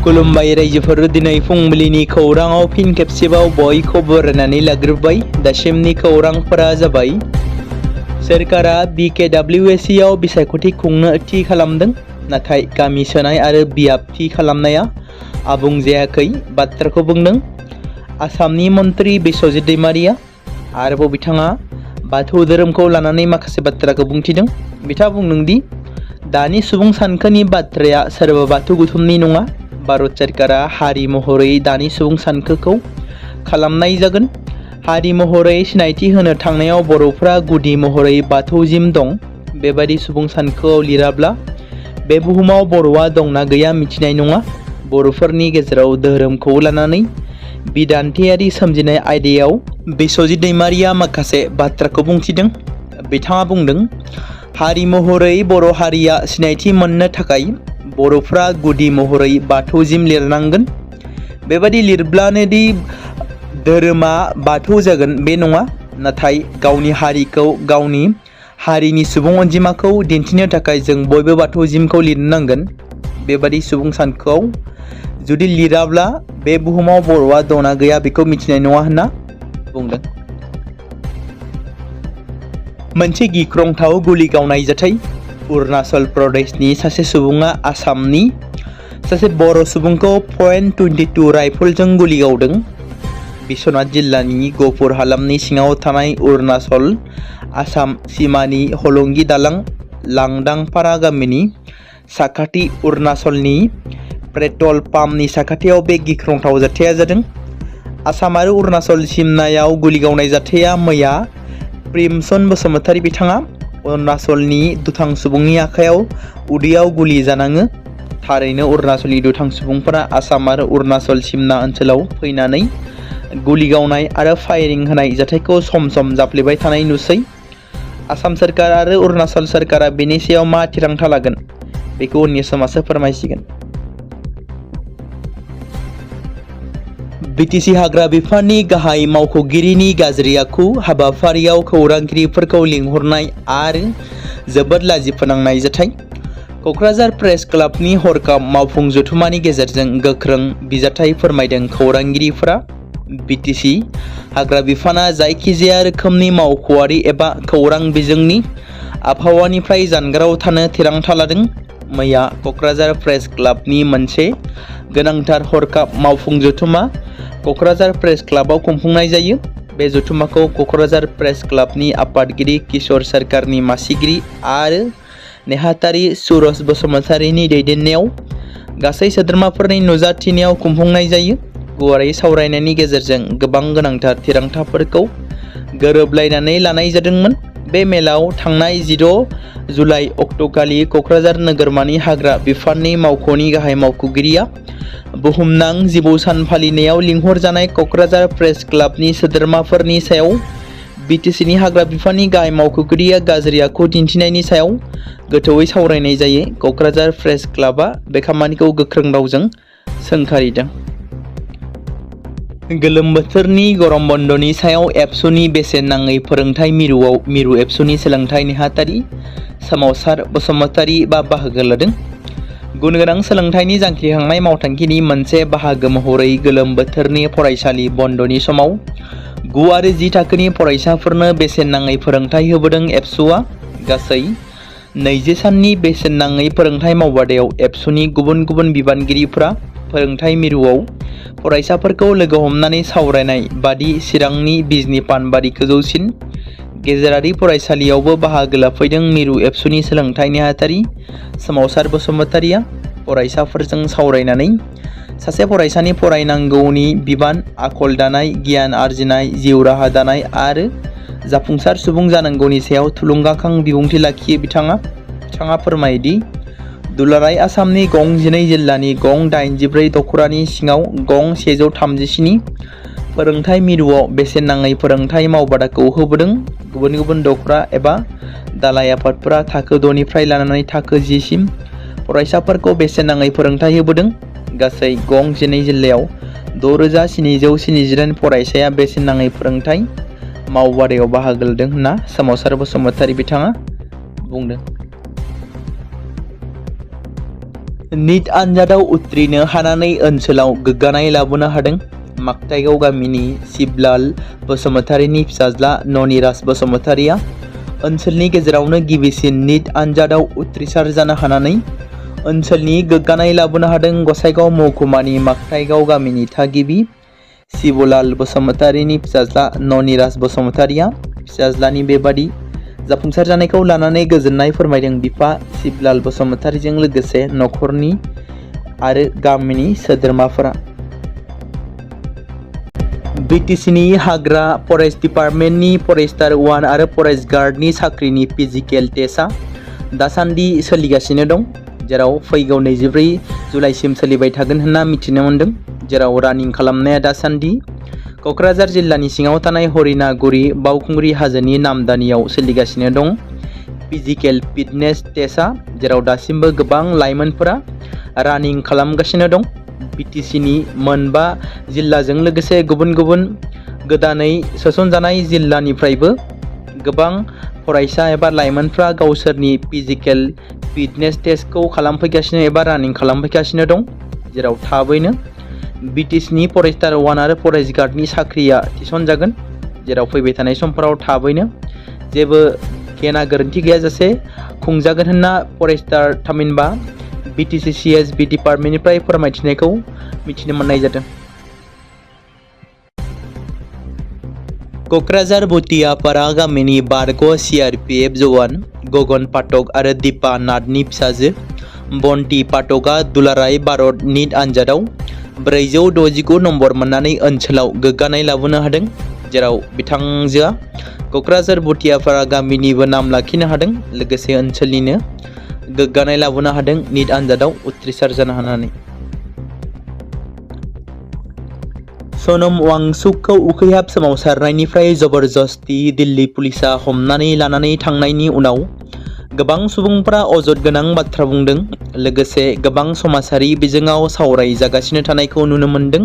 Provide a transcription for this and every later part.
खुलुमबाय रायजोफोर दिनै फुंबिलिनि खौराङाव फिन खेबसेबाव बयखौबो बरायनानै लाग्रोबाय। दासिमनि खौरांफोरा जाबाय सोरखारा BKWSC आव बिसायख'थि खुंनो थि खालामदों, नाथाय गामि सोनाय आरो बियाब थि खालामनाया आबुं जायाखै बाथ्राखौ बुंदों आसामनि मन्त्रि बिस्वजित दैमारिया। आरोबाव बिथाङा बाथौ धोरोमखौ लानानै माखासे बाथ्राखौ बुंथिदों। बिथाङा बुंदों दि दानि सुबुं सानखोनि बाथ्राया सोरबा बाथौ गुथुमनि नङा। भारत सोरखारा हारि महरै दानि सुबुं सानखोखौ खालामनाय जागोन। हारि महरै सिनायथि होनो थांनायाव बर'फ्रा गुदि महरै बाथौजिम दं। बेबादि सुबुं सानखोआव लिराब्ला बे बुहुमाव बर'आ दंना गैया मिथिनाय नङा। बर'फोरनि गेजेराव धोरोमखौ लानानै बिदान्थियारि सोमजिनाय आयदायाव बिस्वजित दैमारिया माखासे बाथ्राखौ बुंथिदों। बिथाङा बुंदों हारि महरै बर' हारिया सिनायथि मोननो थाखाय बर'फ्रा गुदि महरै बाथौजिम लिरनांगोन। बेबादि लिरब्लानो दि धोरोमा बाथौ जागोन बे नङा, नाथाय गावनि हारिखौ गावनि हारिनि सुबुं अनजिमाखौ दिन्थिनो थाखाय जों बयबो बाथौजिमखौ लिरनांगोन। बेबादि सुबुं सानखोआव जुदि लिराब्ला बे बुहुमाव बर'आ दंना गैया बेखौ मिथिनाय नङा होनना बुंदों। मोनसे गिख्रंथाव गुलि गावनाय जाथाय। अरुणाचल प्रदेशनि सासे सुबुङा आसामनि सासे बर' सुबुंखौ .22 राइफलजों गुलि गावदों। बिश्वनाथ जिल्लानि गहपुर हालामनि सिङाव थानाय अरुणाचल आसाम सिमानि हलंगी दालां लांदांपारा गामिनि साखाथि अरुणाचलनि पेट्रल पाम्पनि साखाथियाव बे गिख्रंथाव जाथाया जादों। आसाम आरो अरुणाचल सिमनायाव गुलि गावनाय जाथाया मैया प्रिमसन बसुमतारी बिथाङा अरुणाचलनि दुथां सुबुंनि आखायाव उदैयाव गुलि जानाङो। थारैनो अरुणाचलनि दुथां सुबुंफोरा आसाम आरो अरुणाचल सिमना ओनसोलाव फैनानै गुलि गावनाय आरो फायारिं होनाय जाथायखौ सम सम जाफ्लेबाय थानाय नुसै। आसाम सोरखार आरो अरुणाचल सोरखारा बेनि सायाव मा थिरांथा लागोन बेखौ उननि समासो फोरमायसिगोन। BTC हाग्रा बिफाननि गाहाय मावख'गिरिनि गाज्रि आखु हाबाफारियाव खौरांगिरिफोरखौ लिंहरनाय आरो जोबोद लाजि फोनांनाय जाथाय। क'क्राझार प्रेस क्लाबनि हरखाब मावफुं जथुमानि गेजेरजों गोख्रों बिजाथाय फोरमायदों खौरांगिरिफोरा। BTC हाग्रा बिफाना जायखिजाया रोखोमनि मावख'आरि एबा खौरां बिजोंनि आबहावानिफ्राय जानगाराव थानो थिरांथा लादों। मैया क'क्राझार प्रेस क्लाबनि मोनसे गोनांथार हरखाब मावफुं जथुमा क'क्राझार प्रेस क्लाबाव खुंफुंनाय जायो। बे जथुमाखौ क'क्राझार प्रेस क्लाबनि आफादगिरि किशोर सोरखारनि मासिगिरि आरो नेहाथारि सुरज बसुमतारीनि दैदेननायाव गासै सोद्रोमाफोरनि नुजाथिनायाव खुंफुंनाय जायो। गुवारै सावरायनायनि गेजेरजों गोबां गोनांथार थिरांथाफोरखौ गोरोबलायनानै लानाय जादोंमोन। बे मेलाव थांनाय 16 जुलाइ अक्ट'खालि क'क्राझार नोगोरमानि हाग्रा बिफाननि मावख'नि गाहाय मावख'गिरिया बुहुमनां जिबौ सान फालिनायाव लिंहरजानाय क'क्राझार प्रेस क्लाबनि सोद्रोमाफोरनि सायाव BTCनि हाग्रा बिफाननि गाहाय मावख'गिरिया गाज्रि आखु दिन्थिनायनि सायाव गोथौयै सावरायनाय जायो। क'क्राझार प्रेस क्लाबा बे खामानिखौ गोख्रों रावजों सोंखारिदों। गोलोम बोथोरनि गरम बन्दनि सायाव एबसुनि बेसेन नाङै फोरोंथाय मिरु एबसुनि सोलोंथाय नेहाथारि सोमावसार बसुमतारी बाहागो लादों। गुन गोनां सोलोंथाइनि जांख्रिखांनाय मावथांखिनि मोनसे बाहागो महरै गोलोम बोथोरनि फरायसालि बन्दनि समाव 9 आरो 10 थाखोनि फरायसाफोरनो बेसेन नाङै फोरोंथाय होबोदों एबसुआ। गासै 20 साननि बेसेन नाङै फोरोंथाय मावबादायाव एबसुनि गुबुन गुबुन बिबानगिरिफोरा फोरोंथाय मिरुआव फरायसाफोरखौ लोगो हमनानै सावरायनाय बादि चिरांनि बिजनि पानबारि गोजौसिन गेजेरारि फरायसालियावबो बाहागो लाफैदों। मिरु एबसुनि सोलोंथाय नेहाथारि सोमावसार बसुमतारीया फरायसाफोरजों सावरायनानै सासे फरायसानि फरायनांगौनि बिबान, आखल दानाय, गियान आरजिनाय, जिउ राहा दानाय आरो जाफुंसार सुबुं जानांगौनि सायाव थुलुंगाखां बिबुंथि लाखियो। बिथाङा फोरमायदि दुलाराय आसामनि गं 12 जिल्लानि गं 84 दख'रानि सिङाव गं 137 फोरोंथाय मिरुआव बेसेन नाङै फोरोंथाय मावबादाखौ होबोदों। गुबुन गुबुन दख'रा एबा दालाय आफादफोरा थाखो 6 निफ्राय लानानै थाखो 10 सिम फरायसाफोरखौ बेसेन नाङै फोरोंथाय होबोदों। गासै गं 12 जिल्लायाव 6778 फरायसाया बेसेन नाङै फोरोंथाय मावबादायाव बाहागो लादों होनना सोमावसार बसुमतारी बिथाङा बुंदों। नीट आनजादाव उथ्रिनो हानानै ओनसोलाव गोग्गानाय लाबोनो हादों। माकथाइगाव गामिनि शिबलाल बसुमतारीनि फिसाज्ला ननिराज बसुमतारीया ओनसोलनि गेजेरावनो गिबिसिन नीट आनजादाव उथ्रिसार जानो हानानै ओनसोलनि गोग्गानाय लाबोनो हादों। गसाइगाव महकुमानि माकथाइगाव गामिनि थागिबि शिबलाल बसुमतारीनि फिसाज्ला ननिराज बसुमतारीया फिसाज्लानि बेबादि जाफुंसार जानायखौ लानानै गोजोननाय फोरमायदों। बिफा शिबलाल बसुमतारीजों लोगोसे नखरनि आरो गामिनि सोद्रोमाफोरा। BTCनि हाग्रा फरेस्ट डिपार्टमेन्टनि फरेस्टार 1 आरो फरेस्ट गार्डनि साख्रिनि फिजिकेल टेस्टआ दासान्दि सोलिगासिनो दं, जेराव फैगौ 24 जुलाइसिम सोलिबाय थागोन होनना मिथिनो मोन्दों। जेराव रानिं खालामनाया दासान्दि क'क्राझार जिल्लानि सिङाव थानाय हरिनागुरि बावखुंग्रि हाजोनि नामदानियाव सोलिगासिनो दं। फिजिकेल फिटनेस टेस्टआ जेराव दासिमबो गोबां लाइमोनफोरा रानिं खालामगासिनो दं। BTCनि मोनबा जिल्लाजों लोगोसे गुबुन गुबुन गोदानै सोसनजानाय जिल्लानिफ्रायबो गोबां फरायसा एबा लाइमोनफ्रा गावसोरनि फिजिकेल फिटनेस टेस्टखौ खालामफैगासिनो एबा रानिं खालामफैगासिनो दं। जेराव थाबैनो BTCनि फरेस्टार 1 आरो फरेस्ट गार्डनि साख्रिया थिसनजागोन। जेराव फैबाय थानाय समफोराव थाबैनो जेबो गेना गोरोन्थि गैयाजासे खुंजागोन होनना फरेस्टार थामहिनबा BTC CSB डिपार्टमेन्टनिफ्राय फोरमायथिनायखौ मिथिनो मोननाय जादों। क'क्राझार भुटियापारा गामिनि बारग' CRPF जवान गगन पाठक आरो दीपा नाथनि फिसाजो बन्टी पाठकआ दुलाराय भारत नीट आनजादाव 469 नम्बर मोननानै ओनसोलाव गोग्गानाय लाबोनो हादों। जेराव बिथांजोआ क'क्राझार भुटियापारा गामिनिबो नाम लाखिनो हादों, लोगोसे ओनसोलनिनो गोग्गानाय लाबोनो हादों नीट आनजादाव उथ्रिसार जानो हानानै। सनम वांचुकखौ उखैहाब सोमावसारनायनिफ्राय जबरदस्ती दिल्ली पुलिसआ हमनानै लानानै थांनायनि उनाव गोबां सुबुंफोरा अजद गोनां बाथ्रा बुंदों, लोगोसे गोबां समाजारि बिजोङाव सावरायजागासिनो थानायखौ नुनो मोन्दों।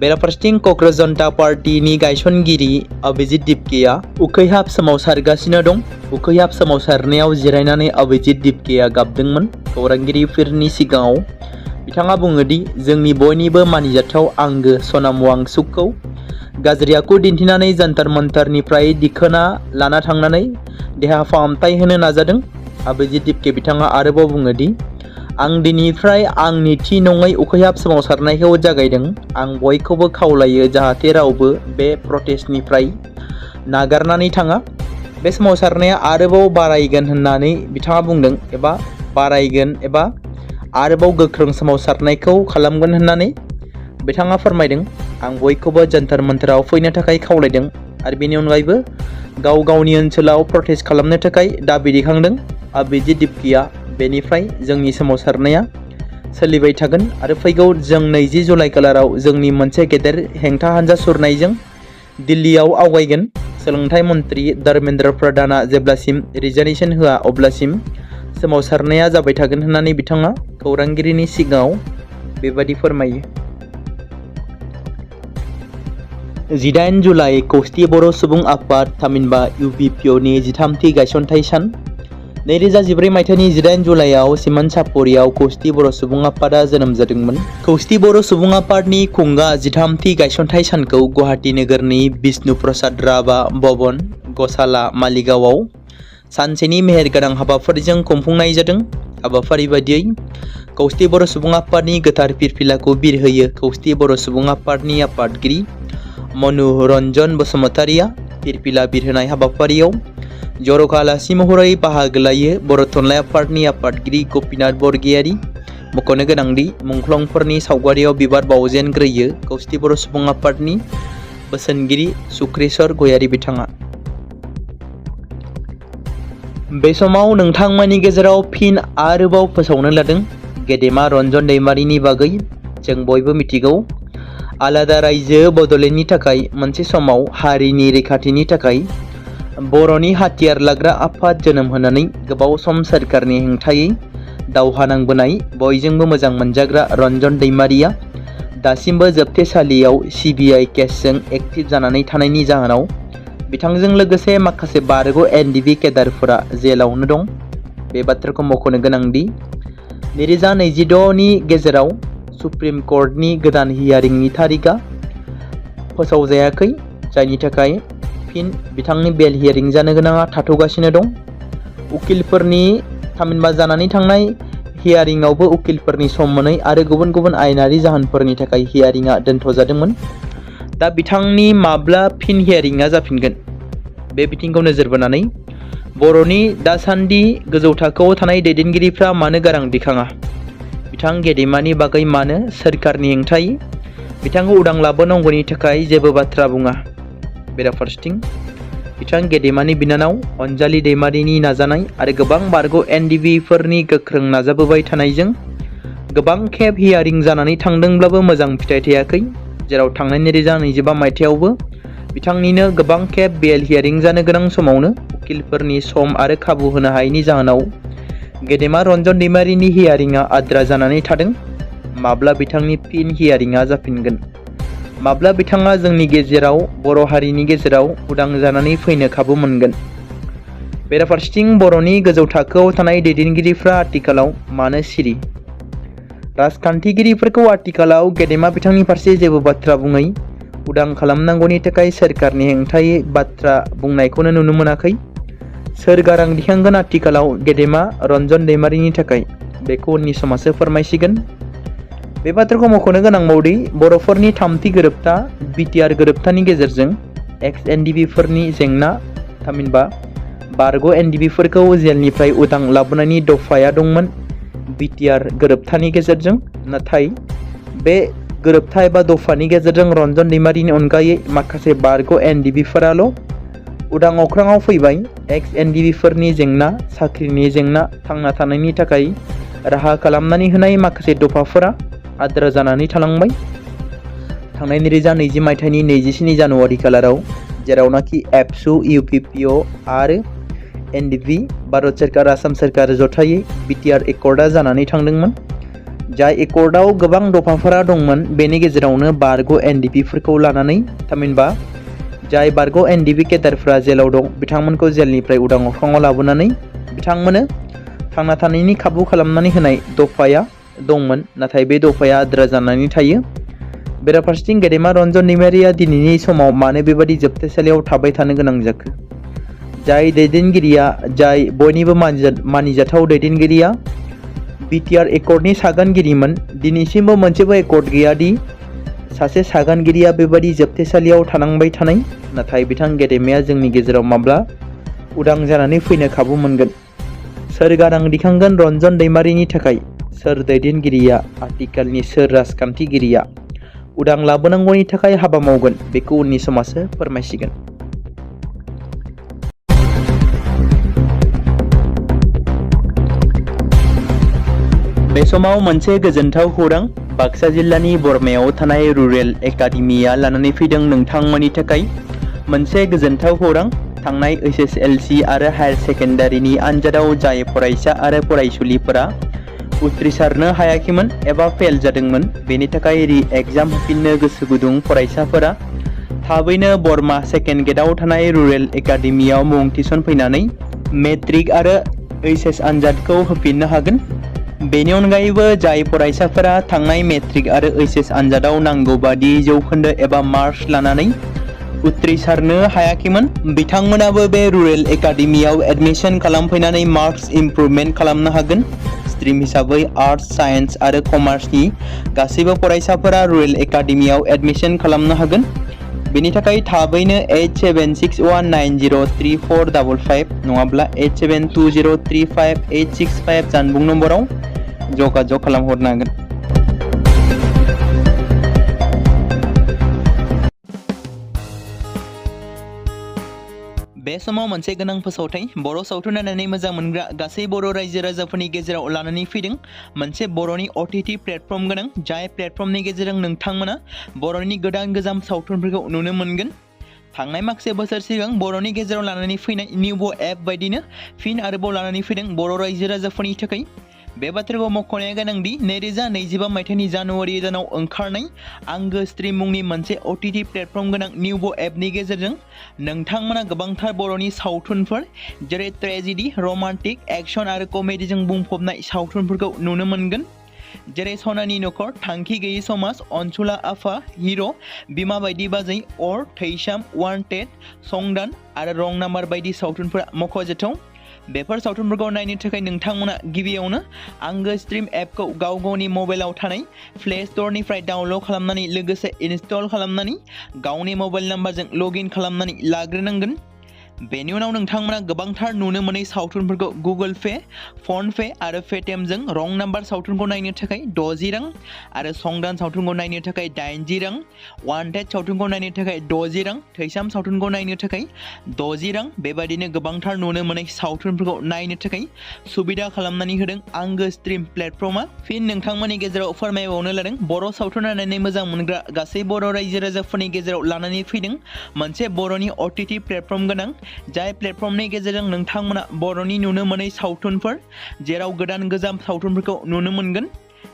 बेराफारसेथिं क'क्राझार जनता पार्टीनि गायसनगिरि अभिजित दिपकेआ उखैहाब सोमावसारगासिनो दं। उखैहाब सोमावसारनायाव जिरायनानै अभिजित दिपकेआ गाबदोंमोन। खौरांगिरिफोरनि सिगाङाव बिथाङा बुङोदि जोंनि बयनिबो मानिजाथाव आंगो सनम वांचुकखौ गाज्रि आखु दिन्थिनानै जन्तर मन्तरनिफ्राय दिखोना लाना थांनानै देहा फाहामथाय होनो नाजादों। अभिजित दिपके बिथाङा आरोबाव बुङोदि आं दिनैनिफ्राय आंनि थि नङै उखैहाब सोमावसारनायखौ जागायदों। आं बयखौबो खावलायो जाहाथे रावबो बे प्रटेस्टनिफ्राय नागारनानै थाङा। बे सोमावसारनाया आरोबाव बारायगोन होननानै बिथाङा बुंदों, एबा बारायगोन एबा आरोबाव गोख्रों सोमावसारनायखौ खालामगोन होननानै बिथाङा फोरमायदों। आं बयखौबो जन्तर मन्तराव फैनो थाखाय खावलायदों आरो बेनि अनगायैबो गाव गावनि ओनसोलाव प्रटेस्ट खालामनो थाखाय दाबि दैखांदों। अभिजित दिपकेआ बेनिफ्राय जोंनि सोमावसारनाया सोलिबाय थागोन आरो फैगौ जों 20 जुलाइ खालाराव जोंनि मोनसे गेदेर हेंथा हानजा सुरनायजों दिल्लीयाव आवगायगोन। सोलोंथाइ मन्त्रि धर्मेन्द्र प्रधानआ जेब्लासिम रिजार्भेसन होआ अब्लासिम सोमावसारनाया जाबाय थागोन होननानै बिथाङा खौरांगिरिनि सिगाङाव बेबादि फोरमायो। 18 जुलाइ खौस्ति बर' सुबुं आफाद थामहिनबा UBPOनि 13थि गायसनथाइ सान। 2014 मायथाइनि 18 जुलाइआव सिमोनसापुरियाव खौस्ति बर' सुबुं आफादा जोनोम जादोंमोन। खौस्ति बर' सुबुं आफादनि खुंगा 13थि गायसनथाइ सानखौ गुवाहाटी नोगोरनि बिष्णु प्रसाद राभा भवन गसाला मालिगावआव सानसेनि मेहेरगोनां हाबाफारिजों खुंफुंनाय जादों। हाबाफारि बायदियै खौस्ति बर' सुबुं आफादनि गोथार फिरफिलाखौ बिरहोयो खौस्ति बर' सुबुं आफादनि आफादगिरि मनरन्जन बसुमतारीया। फिरफिला बिरहोनाय हाबाफारियाव जर'खा आलासि महरै बाहागो लायो बर' थुनलाइ आफादनि आफादगिरि गपिनाथ बरगयारी। मख'नो गोनांदि मुंख्लंफोरनि सावगारियाव बिबार बावजेनग्रोयो खौस्ति बर' सुबुं आफादनि बोसोनगिरि सुक्रेश्वर गयारी बिथाङा। बे समाव नोंथांमोननि गेजेराव फिन आरोबाव फोसावनो लादों गेदेमा रन्जन दैमारिनि बागै। जों बयबो मिथिगौ आलादा रायजो बड'लेण्डनि थाखाय मोनसे समाव हारिनि रैखाथिनि थाखाय बर'नि हाथियार लाग्रा आफाद जोनोम होनानै गोबाव सम सोरखारनि हेंथायै दावहा नांबोनाय बयजोंबो मोजां मोनजाग्रा रन्जन दैमारिया दासिमबो जोबथेसालियाव CBI केसजों एक्टिभ जानानै थानायनि जाहोनाव बिथांजों लोगोसे माखासे बारग' NDB केडारफोरा जेलावनो दं। बे बाथ्राखौ मख'नो गोनांदि 2026 नि गेजेराव सुप्रिम कर्टनि गोदान हियारिंनि तारिखआ फोसावजायाखै, जायनि थाखाय फिन बिथांनि बेल हियारिं जानो गोनाङा थाथ'गासिनो दं। उकिलफोरनि थामहिनबा जानानै थांनाय हियारिंआवबो उकिलफोरनि सम मोनै आरो गुबुन गुबुन आयेनारि जाहोनफोरनि थाखाय हियारिंआ दोनथ'जादोंमोन। दा बिथांनि माब्ला फिन हियारिंआ जाफिनगोन बे बिथिंखौ नोजोर बोनानै बर'नि दासान्दि गोजौ थाखोआव थानाय दैदेनगिरिफ्रा मानो गारां दिखाङा, बिथां गेदेमानि बागै मानो सोरखारनि हेंथायै बिथांखौ उदां लाबोनांगौनि थाखाय जेबो बाथ्रा बुङा। बेराफारसेथिं बिथां गेदेमानि बिनानाव अनजालि दैमारिनि नाजानाय आरो गोबां बारग' एनडिबिफोरनि गोख्रों नाजाबोबाय थानायजों गोबां खेब हियारिं जानानै थांदोंब्लाबो मोजां फिथाइ थायाखै, जेराव थांनाय 2025 मायथाइयावबो बिथांनिनो गोबां खेब बेल हियारिं जानो गोनां समावनो उकिलफोरनि सम आरो खाबु होनो हायैनि जाहोनाव गेदेमा रन्जन दैमारिनि हियारिंआ आद्रा जानानै थादों। माब्ला बिथांनि फिन हियारिंआ जाफिनगोन, माब्ला बिथाङा जोंनि गेजेराव बर' हारिनि गेजेराव उदां जानानै फैनो खाबु मोनगोन। बेराफारसेथिं बर'नि गोजौ थाखोआव थानाय दैदेनगिरिफ्रा आथिखालाव मानो सिरि? राजखान्थिगिरिफोरखौ आथिखालाव गेदेमा बिथांनि फारसे जेबो बाथ्रा बुङै उदां खालामनांगौनि थाखाय सोरखारनि हेंथायै बाथ्रा बुंनायखौनो नुनो मोनाखै। सोर गारां दिखांगोन आथिखालाव गेदेमा रन्जन दैमारिनि थाखाय, बेखौ उननि समासो फोरमायसिगोन। बे बाथ्राखौ मख'नो गोनांबावदि बर'फोरनि थामथि गोरोबथा बिटिआर गोरोबथानि गेजेरजों एक्स एनडिबिफोरनि जेंना थामहिनबा बारग' एनडिबिफोरखौ जेलनिफ्राय उदां लाबोनायनि दफाया दंमोन बिटिआर गोरोबथानि गेजेरजों। नाथाय बे गोरोबथा एबा दफानि गेजेरजों रन्जन दैमारिनि अनगायै माखासे बारग' एनडिबिफोराल' उदां अख्राङाव फैबाय। एक्स एनडिबिफोरनि जेंना, साख्रिनि जेंना, थांना थानायनि थाखाय राहा खालामनानै होनाय माखासे दफाफोरा आद्रा जानानै थालांबाय। थांनाय 2020 मायथाइनि 27 जानुवारि खालाराव जेरावनाखि एबसु, इउपिपिअ आरो एनडिबि भारत सोरखार आसाम सोरखार जथायै बिटिआर एकर्डआ जानानै थांदोंमोन। जाय एकर्डआव गोबां दफाफोरा दंमोन, बेनि गेजेरावनो बारग' एनडिबिफोरखौ लानानै थामहिनबा जाय बारग' एनडिबि केडारफ्रा जेलाव दं बिथांमोनखौ जेलनिफ्राय उदां अख्राङाव लाबोनानै बिथांमोननो थांना थानायनि खाबु खालामनानै होनाय दफाया दंमोन, नाथाय बे दफाया आद्रा जानानै थायो। बेराफारसेथिं गेदेमा रन्जन दैमारिया दिनैनि समाव मानो बेबादि जोबथेसालियाव थाबाय थानो गोनां जाखो? जाय दैदेनगिरिया, जाय बयनिबो मानिजाथाव दैदेनगिरिया बिटिआर एकर्डनि सागानगिरिमोन, दिनैसिमबो मोनसेबो एकर्ड गैया दि सासे सागानगिरिया बेबादि जोबथेसालियाव थानांबाय थानाय। नाथाय बिथां गेदेमाया जोंनि गेजेराव माब्ला उदां जानानै फैनो खाबु मोनगोन? सोर गारां दिखांगोन रन्जन दैमारिनि थाखाय? सोर दैदेनगिरिया, आथिखालनि सोर राजखान्थिगिरिया उदां लाबोनांगौनि थाखाय हाबा मावगोन? बेखौ उननि समासो फोरमायसिगोन। बे समाव मोनसे गोजोनथाव खौरां बाक्सा जिल्लानि बरमायाव थानाय रुरेल एकाडेमिया लानानै फैदों नोंथांमोननि थाखाय मोनसे गोजोनथाव खौरां। थांनाय एसएसएलसि आरो हायार सेकेन्डारिनि आनजादाव जाय फरायसा आरो फरायसुलिफोरा उथ्रिसारनो हायाखैमोन एबा फेल जादोंमोन, बेनि थाखाय रि एग्जाम होफिननो गोसो गुदुं फरायसाफोरा थाबैनो बरमा सेकेन्ड गेटआव थानाय रुरेल एकाडेमियाव मुं थिसनफैनानै मेट्रिक आरो एइचएस आनजादखौ होफिननो हागोन। बेनि अनगायैबो जाय फरायसाफोरा थांनाय मेट्रिक आरो एइचएस आनजादाव नांगौ बादि जौखोन्दो एबा मार्क्स लानानै उथ्रिसारनो हायाखैमोन, बिथांमोनाबो बे रुरेल एकाडेमियाव एडमिशन खालामफैनानै मार्क्स इमप्रुभमेन्ट खालामनो हागोन। स्ट्रिम हिसाबै आर्ट्स, साइन्स आरो कमार्सनि गासैबो फरायसाफोरा रुरेल एकाडेमियाव एडमिशन खालामनो हागोन। बेनि थाखाय थाबैनो 8761903455 नङाब्ला 87203585 जानबुं नम्बराव जगाजग खालामहरनो हागोन। बे समाव मोनसे गोनां फोसावथाय बर' सावथुन नायनानै मोजां मोनग्रा गासै बर' रायजो राजाफोरनि गेजेराव लानानै फैदों मोनसे बर'नि OTT प्लेटफर्म गोनां, जाय प्लेटफर्मनि गेजेरजों नोंथांमोना बर'नि गोदान गोजाम सावथुनफोरखौ नुनो मोनगोन। थांनाय माखासे बोसोर सिगां बर'नि गेजेराव लानानै फैनाय निउबो एप बायदिनो फिन आरोबाव लानानै फैदों बर' रायजो राजाफोरनि थाखाय बे बाथ्राखौ मख'नाया गोनांदि 2025 मायथाइनि जानुवारि दानाव ओंखारनाय आंगो स्ट्रीम मुंनि मोनसे OTT प्लेटफर्म गोनां निउबो एपनि गेजेरजों नोंथांमोना गोबांथार बर'नि सावथुनफोर जेरै ट्रेजेडी, रमान्टिक, एक्शन आरो कमेडीजों बुंफबनाय सावथुनफोरखौ नुनो मोनगोन। जेरै सनानि नखर, थांखि गैयै समाज, अनसुला आफा, हिर', बिमा बायदि बाजै, अर, थैसाम, वान्टेड, संदान आरो रं नाम्बार बायदि सावथुनफोरा मख'जाथाव। बेफोर सावथुनफोरखौ नायनो थाखाय नोंथांमोना गिबियावनो आंगो स्ट्रीम एपखौ गावनि मबाइलाव थानाय प्ले स्ट'रनिफ्राय डाउनल'ड खालामनानै लोगोसे इनस्टल खालामनानै गावनि मबाइल नाम्बारजों लगइन खालामनानै लाग्रोनांगोन। बेनि उनाव नोंथांमोना गोबांथार नुनो मोनै सावथुनफोरखौ गुगोल पे, फन पे आरो पेटिएमजों रं नाम्बार सावथुनखौ नायनो थाखाय 60 रां आरो संदान सावथुनखौ नायनो थाखाय 80 रां, वान्टेड सावथुनखौ नायनो थाखाय 60 रां, थैसाम सावथुनखौ नायनो थाखाय 60 रां बेबादिनो गोबांथार नुनो मोनै सावथुनफोरखौ नायनो थाखाय सुबिदा खालामनानै होदों आंगो स्ट्रीम प्लेटफर्मा। फिन नोंथांमोननि गेजेराव फोरमायबावनो लादों बर' सावथुन नायनानै मोजां मोनग्रा गासै बर' रायजो राजाफोरनि गेजेराव लानानै फैदों मोनसे बर'नि OTT प्लेटफर्म गोनां जाय प्लेटफर्मनि गेजेरजों नोंथांमोना बर'नि नुनो मोनै सावथुनफोर जेराव गोदान गोजाम सावथुनफोरखौ नुनो मोनगोन।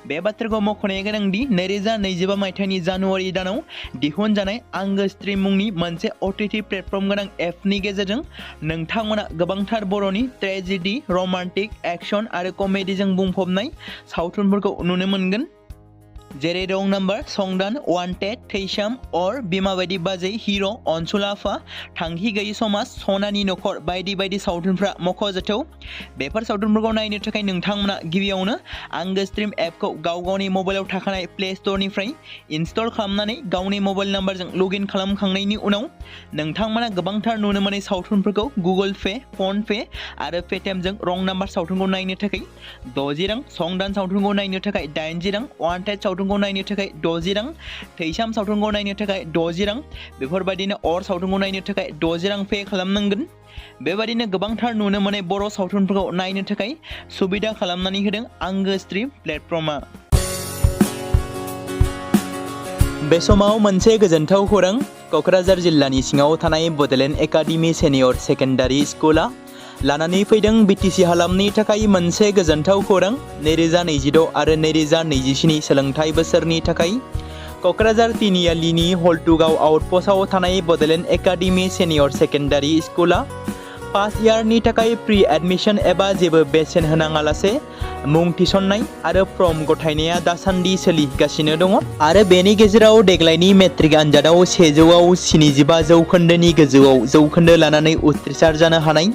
बे बाथ्राखौ मख'नाया गोनांदि 2025 मायथाइनि जानुवारि दानाव दिहुनजानाय आंगो स्ट्रीम मुंनि मोनसे OTT प्लेटफर्म गोनां एपनि गेजेरजों नोंथांमोना गोबांथार बर'नि ट्रेजेडी, रमान्टिक, एक्शन आरो कमेडीजों बुंफबनाय सावथुनफोरखौ नुनो मोनगोन। जेरै रं नाम्बार, संदान, वान्टेड, थैसाम, अर, बिमा बायदि बाजै, हिर', अनसुला आफा, थांखि गैयै समाज, सनानि नखर बायदि बायदि सावथुनफ्रा मख'जाथाव। बेफोर सावथुनफोरखौ नायनो थाखाय नोंथांमोना गिबियावनो आंगो स्ट्रीम एपखौ गावनि मबाइलाव थाखानाय प्ले स्ट'रनिफ्राय इनस्टल खालामनानै गावनि मबाइल नाम्बारजों लगइन खालामखांनायनि उनाव नोंथांमोना गोबांथार नुनो मोनै सावथुनफोरखौ गुगोल पे, फन पे आरो पेटिएमजों रं नाम्बार सावथुनखौ नायनो थाखाय 60 रां, संदान सावथुनखौ नायनो थाखाय 80 रां, वान्टेड सावथुनखौ नायनो थाखाय 60 रां, थैसाम सावथुनखौ नायनो थाखाय 60 रां बेफोरबायदिनो अर सावथुनखौ नायनो थाखाय 60 रां पे खालामनांगोन। बेबायदिनो गोबांथार नुनो मोनै बर' सावथुनफोरखौ नायनो थाखाय सुबिदा खालामनानै होदों आंगो स्ट्रीम प्लेटफर्मा। बे समाव मोनसे गोजोनथाव खौरां, क'क्राझार जिल्लानि सिङाव थानाय बड'लेण्ड एकाडेमि सिनियर सेकेन्डारि स्कुला लानानै फैदों BTC हालामनि थाखाय मोनसे गोजोनथाव खौरां। 2026 आरो 2027 सोलोंथाइ बोसोरनि थाखाय क'क्राझार तिनिआलिनि हल्टुगाव आउटपस्टआव थानाय बड'लेण्ड एकाडेमि सिनियर सेकेन्डारि स्कुला फार्स्ट इयारनि थाखाय प्रि एडमिशन एबा जेबो बेसेन होनाङालासे मुं थिसननाय आरो फर्म गथायनाया दासान्दि सोलिगासिनो दङ आरो बेनि गेजेराव देग्लायनि मेट्रिक आनजादाव 100आव 75 जौखोन्दोनि गोजौआव जौखोन्दो लानानै उथ्रिसार जानो हानाय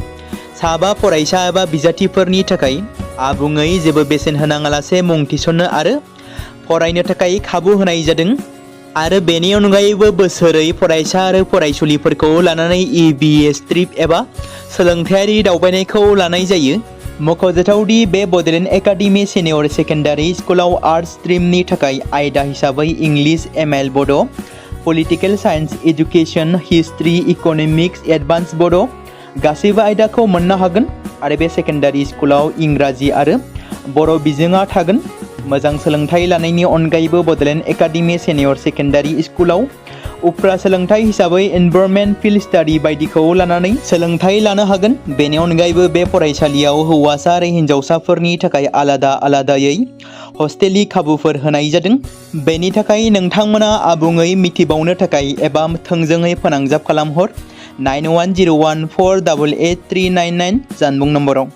साबा फरायसा एबा बिजाथिफोरनि थाखाय आबुङै जेबो बेसेन होनाङालासे मुं थिसननो आरो फरायनो थाखाय खाबु होनाय जादों आरो बेनि अनगायैबो बोसोरै फरायसा आरो फरायसुलिफोरखौ लानानै EBS ट्रिप एबा सोलोंथायारि दावबायनायखौ लानाय जायो। मख'जाथावदि बे बड'लेण्ड एकाडेमि सिनियर सेकेन्डारि स्कुलाव आर्ट्स स्ट्रिमनि थाखाय आयदा हिसाबै इंलिश, ML बड', political science, education, history, economics, advance बड' गासैबो आयदाखौ मोननो हागोन आरो बे सेकेन्डारि स्कुलाव इंराजि आरो बर' बिजोङा थागोन। मोजां सोलोंथाइ लानायनि अनगायैबो बड'लेण्ड एकाडेमि सिनियर सेकेन्डारि स्कुलाव उफ्रा सोलोंथाइ हिसाबै एनभायरनमेन्ट, फिल्ड स्टाडि बायदिखौ लानानै सोलोंथाइ लानो हागोन। बेनि अनगायैबो बे फरायसालियाव हौवासा आरो हिन्जावसाफोरनि थाखाय आलादायै हस्टेलनि खाबुफोर होनाय जादों। बेनि थाखाय नोंथांमोना आबुङै मिथिबावनो थाखाय एबा थोंजोङै फोनांजाब खालामहर 9101488399 जानबुं नम्बराव।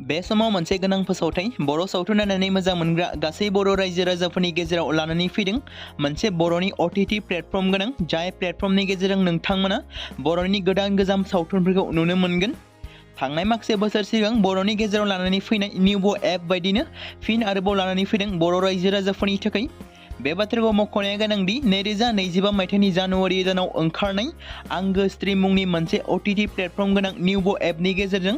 बे समाव मोनसे गोनां फोसावथाय, बर' सावथुन नायनानै मोजां मोनग्रा गासै बर' रायजो राजाफोरनि गेजेराव लानानै फैदों मोनसे बर'नि OTT प्लेटफर्म गोनां जाय प्लेटफर्मनि गेजेरजों नोंथांमोना बर'नि गोदान गोजाम सावथुनफोरखौ नुनो मोनगोन। थांनाय माखासे बोसोर सिगां बर'नि गेजेराव लानानै फैनाय निउबो एप बायदिनो फिन आरोबाव लानानै फैदों बर' रायजो राजाफोरनि थाखाय। बे बाथ्राखौ मख'नाया गोनांदि 2025 मायथाइनि जानुवारि दानाव ओंखारनाय आंगो स्ट्रीम मुंनि मोनसे OTT प्लेटफर्म गोनां निउबो एपनि गेजेरजों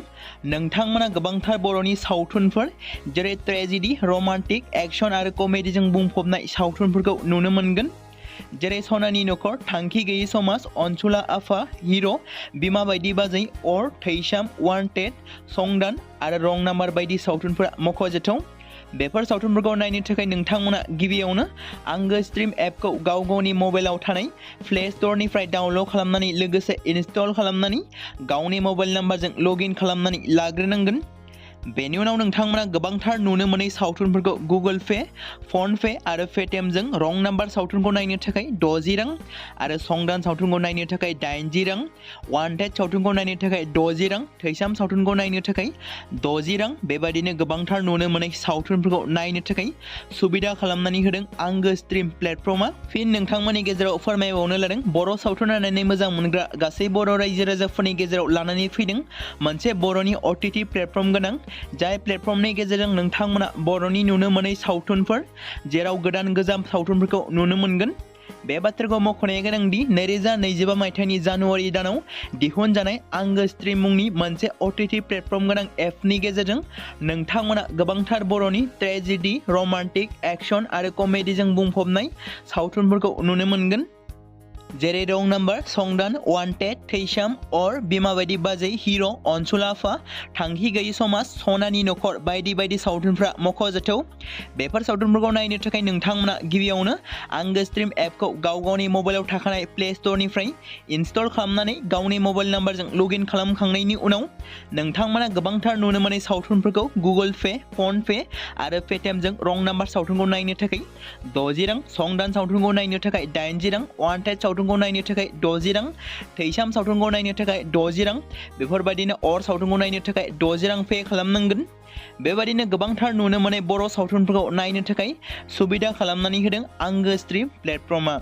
नोंथांमोना गोबांथार बर'नि सावथुनफोर जेरै ट्रेजेडी, रमान्टिक, एक्शन आरो कमेडीजों बुंफबनाय सावथुनफोरखौ नुनो मोनगोन। जेरै सनानि नखर, थांखि गैयै समाज, अनसुला आफा, हिर', बिमा बायदि बाजै, अर, थैसाम, वान्टेड, संदान आरो रं नाम्बार बायदि सावथुनफोरा मख'जाथाव। बेफोर सावथुनफोरखौ नायनो थाखाय नोंथांमोना गिबियावनो आंगो स्ट्रिम एपखौ गाव गावनि मबाइलाव थानाय प्ले स्ट'रनिफ्राय डाउनल'ड खालामनानै लोगोसे इनस्टल खालामनानै गावनि मबाइल नाम्बारजों लगइन खालामनानै लाग्रोनांगोन। बेनि उनाव नोंथांमोना गोबांथार नुनो मोनै सावथुनफोरखौ गुगोल पे, फन पे आरो पेटिएमजों रं नाम्बार सावथुनखौ नायनो थाखाय 60 रां आरो संदान सावथुनखौ नायनो थाखाय 80 रां, वान्टेड सावथुनखौ नायनो थाखाय 60 रां, थैसाम सावथुनखौ नायनो थाखाय 60 रां बेबायदिनो गोबांथार नुनो मोनै सावथुनफोरखौ नायनो थाखाय सुबिदा खालामनानै होदों आंगो स्ट्रिम प्लेटफर्मा। फिन नोंथांमोननि गेजेराव फोरमायबावनो लादों बर' सावथुन नायनानै मोजां मोनग्रा गासै बर' रायजो राजाफोरनि गेजेराव लानानै फैदों मोनसे बर'नि OTT प्लेटफर्म गोनां, जाय प्लेटफर्मनि गेजेरजों नोंथांमोना बर'नि नुनो मोनै सावथुनफोर जेराव गोदान गोजाम सावथुनफोरखौ नुनो मोनगोन। बे बाथ्राखौ मख'नाया गोनांदि 2025 मायथाइनि जानुवारि दानाव दिहुनजानाय आंगो स्ट्रिम मुंनि मोनसे OTT प्लेटफर्म गोनां एपनि गेजेरजों नोंथांमोना गोबांथार बर'नि ट्रेजेडि, रमान्टिक, एक्शन आरो कमेडिजों बुंफबनाय सावथुनफोरखौ नुनो मोनगोन। जेरै रं नाम्बार, संदान, वान्टेड, थैसाम, अर, बिमा बायदि बाजै, हिर', अनसुला आफा, थांखि गैयि समाज, सनानि नखर बायदि बायदि सावथुनफ्रा मख'जाथाव। बेफोर सावथुनफोरखौ नायनो थाखाय नोंथांमोना गिबियावनो आंगो स्ट्रिम एपखौ गाव गावनि मबाइलाव थाखानाय प्ले स्ट'रनिफ्राय इनस्टल खालामनानै गावनि मबाइल नाम्बारजों लगइन खालामखांनायनि उनाव नोंथांमोना गोबांथार नुनो मोनै सावथुनफोरखौ गुगोल पे, फन पे आरो पेटिएमजों रं नाम्बार सावथुनखौ नायनो थाखाय 60 रां, संदान सावथुनखौ नायनो थाखाय 80 रां, वान्टेड सावथुनखौ नायनो थाखाय 60 रां, थैसाम सावथुनखौ नायनो थाखाय 60 रां बेफोरबायदिनो अर सावथुनखौ नायनो थाखाय 60 रां पे खालामनांगोन। बेबायदिनो गोबांथार नुनो मोनै बर' सावथुनफोरखौ नायनो थाखाय सुबिदा खालामनानै होदों आंगो स्ट्रिम प्लेटफर्मा।